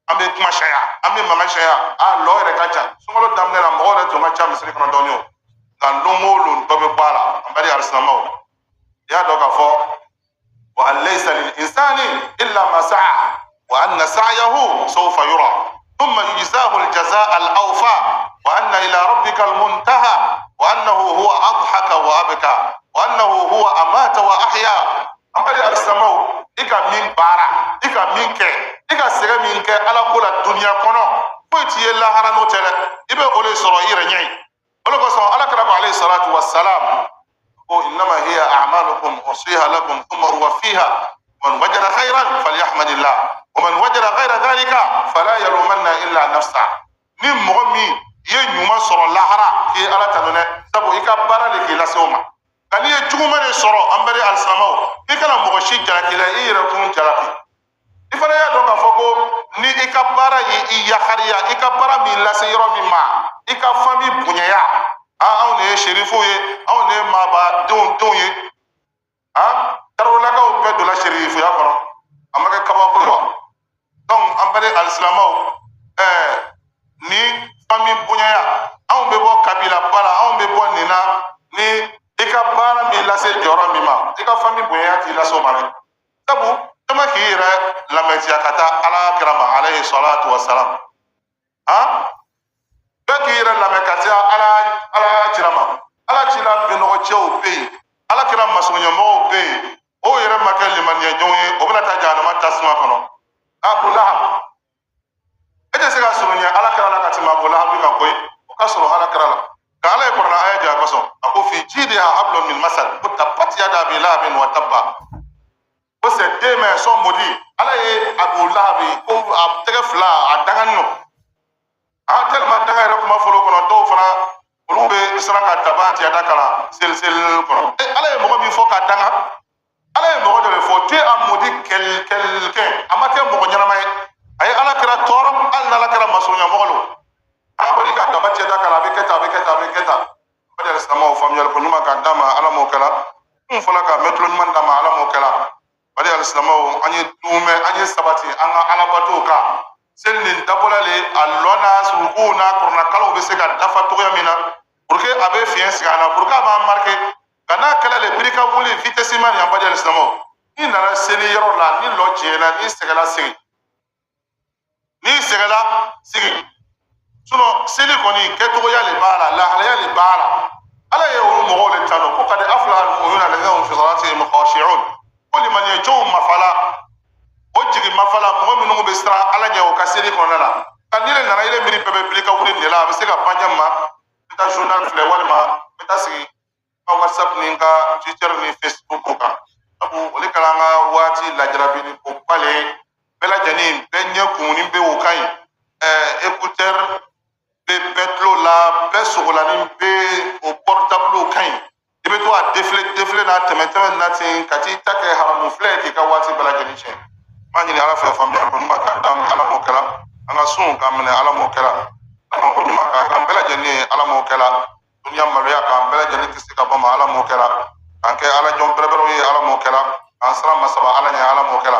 an bɛ kuma caya, an bɛ mankan caya. A lɔ yɛrɛ ka ca. Sunkalo daminɛ la, mɔgɔw yɛrɛ tun ka ca misiri kɔnɔ dɔɔnin. O nka lon o lon, dɔ bɛ bɔ a la. An bɛ alisilamɛw, i y'a dɔn k'a fɔ wa an laysa lil insani illa ma sa'a wa anna sa'yahu sawfa yura thumma yujzahu al jazaa al awfa wa anna ila rabbika al muntaha wa annahu huwa adhaka wa abka wa annahu huwa amata wa ahya. An bɛ alisilamɛw, i ka min baara, i ka min kɛ, i ka sɛgɛn min kɛ Ala ko la duniya kɔnɔ, foyi t'i ye lahara n'o tɛ dɛ. I bɛ o de sɔrɔ i yɛrɛ ɲɛ ye. O de kosɔn Ala kira ko alayhi salatu wa salam ko innama hiya a'malukum uhsiha lakum thumma uwaffiha, man wajada khayran falyahmadillah wa man wajada ghayra dhalika fala yalumanna illa nafsa. Ni mɔgɔ min i ye ɲuman sɔrɔ lahara, k'i ye Ala tanu dɛ, sabu i ka baara de k'i lase o ma. Nka n'i ye juguman de sɔrɔ, an bɛɛ alisilamɛw, i kana mɔgɔ si jalaki la, i yɛrɛ kun jalaki. I fana y'a dɔn k'a fɔ ko ni i ka baara ye i yakariya, i ka baara min lase yɔrɔ min ma, i ka famille bonyaya, a anw de ye serifuw ye, anw de ye maaba denw ye. A tarawelelakaw bɛɛ donna serifuya kɔnɔ, a ma kɛ kabako ye wa? Donc an bɛɛ alisilamɛw, ni famille bonyaya, anw bɛ bɔ kabilaba la, anw bɛ bɔ nin na. Ni i ka baara min lase jɔyɔrɔ min ma, i ka famille bonyaya t'i lase o ma dɛ. Sabu e k'i yɛrɛ lamɛntiya ka taa Ala kira ma alayhi salatu wa salam, han, bɛɛ k'i yɛrɛ lamɛn ka taa Ala kira ma. Ala cila benɔgɔcɛw bɛ yen, Ala kira masurunyamɔgɔw bɛ yen, o yɛrɛ ma kɛ limaniyajɔnw ye, o bɛna taa jahanama tasuma kɔnɔ. Abu Lahab, e tɛ se ka surunya Ala kira la ka tɛmɛ Abu Lahab kan koyi. O ka sɔrɔ Ala kira la nka Ala ye kuranɛ aya jira kosɔn, a ko fi jidiha hablum min masad, ko tabbat yada abi lahabin wa tabba, ko ses deux mains sont maudites. Ala ye Abu Lahab ko a tɛgɛ fila a danganin don. A tellement danga yɛrɛ kuma fɔlɔ kɔnɔ, dɔw fana olu bɛ siran ka taba tiyada kalan seli seli kɔnɔ. Ala ye mɔgɔ min fɔ ka danga, Ala ye mɔgɔ dɔ de fɔ, tu a maudit quelqu'un, a ma kɛ mɔgɔ ɲɛnama ye, a ye Ala kira tɔɔrɔ, hali n'Ala kɛra masurunya mɔgɔ lo. A ko i ka daba cɛ da kalan, a bɛ kɛ tan, a bɛ kɛ tan, a bɛ kɛ tan. O de silamɛw, faamuyali ko ɲuman k'a d'a ma, Ala m'o kɛla. Kun fɔlɔ ka mɛtulo ɲuman d'a ma, Ala m'o kɛla. O de silamɛw, an ye dumɛ, an ye sabati an ka alabatow kan. Seli nin dabɔla le a lɔ n'a surukuw n'a kɔrɔnakalaw bɛ se ka dafa cogoya min na, pour que a bɛ fiɲɛ sigi a na, pour que a b'an marqué nka n'a kɛla le biri ka wuli vitesse ma nin. An baden silamɛw, n'i nana seli yɔrɔ la, ni lɔ tiɲɛna, n'i sɛgɛnna, sigi. N'i sɛgɛnna, sigi. Sinon seli kɔni kɛcogoya le b'a la, lahalaya le b'a la. Ala ye olu mɔgɔw le tanu ko qad aflaha al-mu'minuna alladhina hum fi salatihim khashi'un, ko limaniyajɔnw mafala, o jigi mafala, mɔgɔ minnu bɛ siran Ala ɲɛ o ka seli kɔnɔna la. Nka ni ne nana, i miiri bɛɛ bɛ bili ka wuli nin de la, a bɛ se ka ban ɲɛ ma, n bɛ taa journal filɛ, walima n bɛ taa sigi n ka WhatsApp ni n ka Twitter ni Facebook kan. Sabu o de kɛra an ka waati lajarabi ni ko ba le. Bɛɛ lajɛlen bɛɛ ɲɛ kumuni bɛ o kan ɲi. Écouteur bɛ bɛɛ tulo la, bɛɛ sogolanin bɛ o portable kan ɲi. I bɛ to a défilé défilé n'a tɛmɛ tɛmɛ na ten ka t'i ta kɛ haramu filɛ, k'i ka waati bɛɛ lajɛlen tiɲɛ. N b'a ɲini Ala fɛ, faamuya ko ɲuman k'a d'an ma, Ala m'o kɛra. An ka sun k'a minɛ, Ala m'o kɛra. Ko ɲuman k'a k'an bɛɛ lajɛlen ye, Ala m'o kɛra. Duniya maloya k'an bɛɛ lajɛlen kisi ka bɔ ma, Ala m'o kɛra. K'an kɛ Ala jɔn bɛrɛbɛrɛw ye, Ala m'o kɛra. K'an siran masaba Ala ɲɛ, Ala m'o kɛra.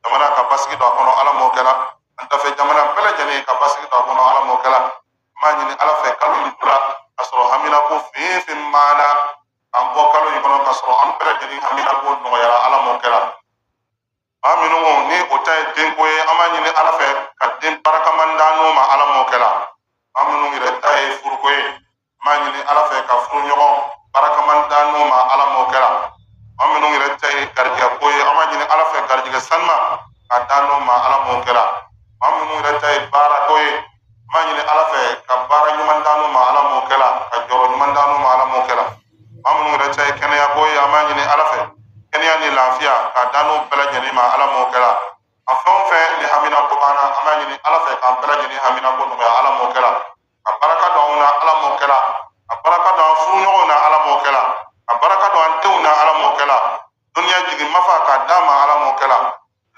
Jamana ka basigi don a kɔnɔ, Ala m'o kɛra. An dafɛ jamana bɛɛ lajɛlen ka basigi don a kɔnɔ, Ala m'o kɛra. N b'a ɲini Ala fɛ, kalo in tora ka sɔrɔ hamina ko fɛn fɛn m'an na, k'an bɔ yɛrɛ ta ye baara ko ye, an b'a ɲini Ala fɛ ka baara ɲuman d'an ma Ala m'o kɛla, ka jɔyɔrɔ ɲuman d'an ma Ala m'o kɛla. Maa minnu yɛrɛ ta ye kɛnɛya ko ye, an b'a ɲini Ala fɛ kɛnɛya ni lafiya ka d'an n'u bɛɛ lajɛlen ma Ala m'o kɛla. A fɛn o fɛn ni hamina ko b'an na, an b'a ɲini Ala fɛ k'an bɛɛ lajɛlen hamina ko nɔgɔya Ala m'o kɛla. Ka baraka don anw na Ala m'o kɛla. Ka baraka don an furuɲɔgɔnw na Ala m'o kɛla. Ka baraka don an denw na Ala m'o kɛla. Duniya jigin mafa k'a d'an ma Ala m'o kɛla.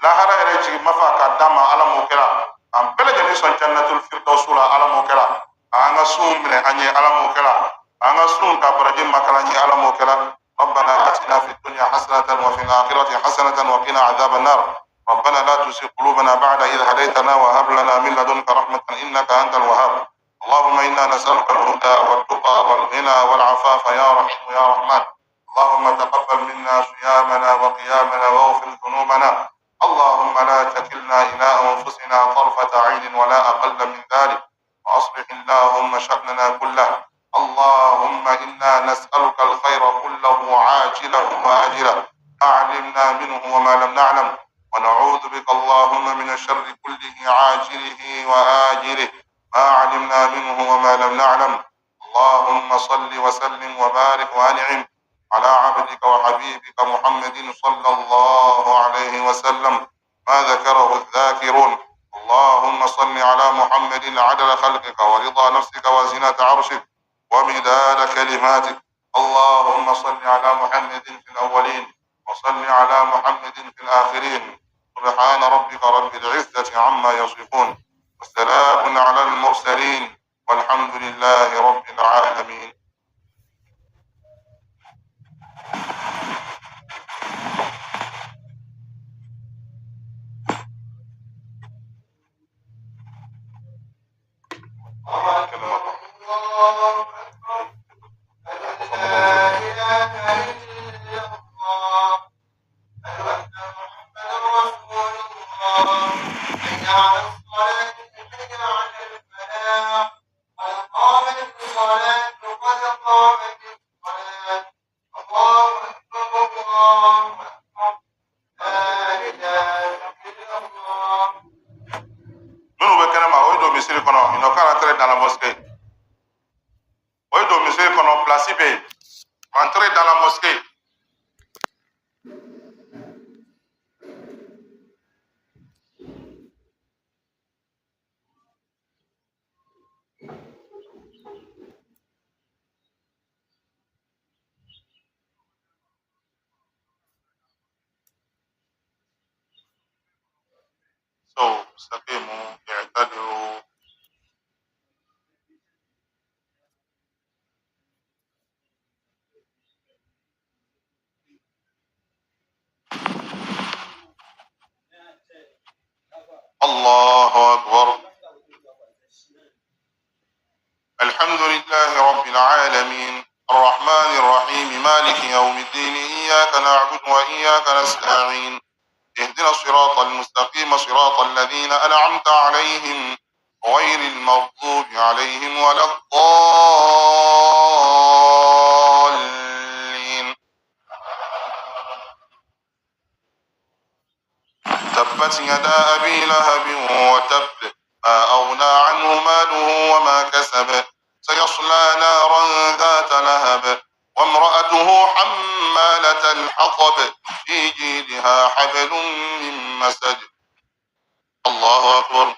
Lahara yɛrɛ jigin mafa k'a d'an ma Ala m'o kɛla. An bɛɛ lajɛlen sɔn jannatul firdausu la Ala m'o kɛla. An ka sunw minɛ an ye Ala m'o kɛla. An ka sunw ta baraji makala an ye Ala m'o kɛla. ربنا آتنا في الدنيا حسنة وفي الآخرة حسنة وقنا عذاب النار. ربنا لا تزغ قلوبنا بعد إذ هديتنا وهب لنا من لدنك رحمة إنك أنت الوهاب. اللهم إنا نسألك الهدى والتقى والغنى والعفاف يا رحيم يا رحمن. اللهم تقبل منا صيامنا وقيامنا واغفر ذنوبنا. اللهم لا تكلنا إلى أنفسنا طرفة عين ولا أقل من ذلك، وأصلح اللهم شأننا كله. اللهم إنا نسألك الخير كله عاجله وآجله، ما علمنا منه وما لم نعلم، ونعوذ بك اللهم من الشر كله عاجله وآجله، ما علمنا منه وما لم نعلم. اللهم صل وسلم وبارك وأنعم على عبدك وحبيبك محمد صلى الله عليه وسلم، ما ذكره الذاكرون. اللهم صل على محمد عدد خلقك ورضا نفسك وزنة عرشك ومداد كلماتك. اللهم صل على محمد في الأولين وصل على محمد في الآخرين. سبحان ربك رب العزة عما يصفون، والسلام على المرسلين، والحمد لله رب العالمين. لا إله إلا الله، أشهد أن محمدا رسول الله. حي على الصلاة، حي على الفلاح، قد قامت الصلاة، قد قامت الصلاة. الله أكبر، الله أكبر، لا إله إلا الله. Minnu bɛ kɛnɛma, o ye don misiri kɔnɔ, ils n'ont qu'à rentrer dans la mosquée. O ye don misiri kɔnɔ, place bɛ yen. Rentrer dans la mosquée. So, استقيموا، اعتدلوا. الله أكبر. الحمد لله رب العالمين، الرحمن الرحيم، مالك يوم الدين، إياك نعبد وإياك نستعين، اهدنا الصراط المستقيم، صراط الذين أنعمت عليهم غير المغضوب عليهم ولا الضالين. تبت يدا أبي لهب وتب، ما أغنى عنه ماله وما كسب، سيصلى نارا ذات لهب، وامرأته حمالة الحطب، في جيدها حبل من مسد. الله أكبر.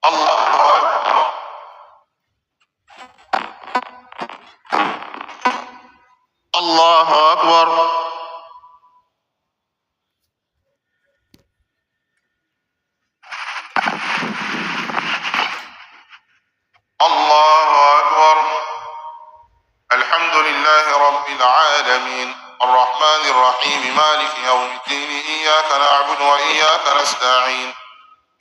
الله أكبر. الله أكبر. الله أكبر. الحمد لله رب العالمين، الرحمن الرحيم، مالك يوم الدين، إياك نعبد وإياك نستعين،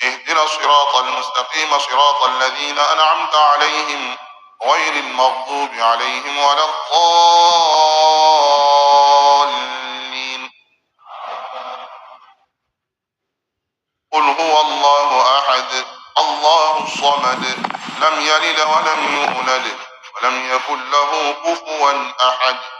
اهدنا الصراط المستقيم، صراط الذين أنعمت عليهم غير المغضوب عليهم ولا الضالين. يكن له كفوا أحد.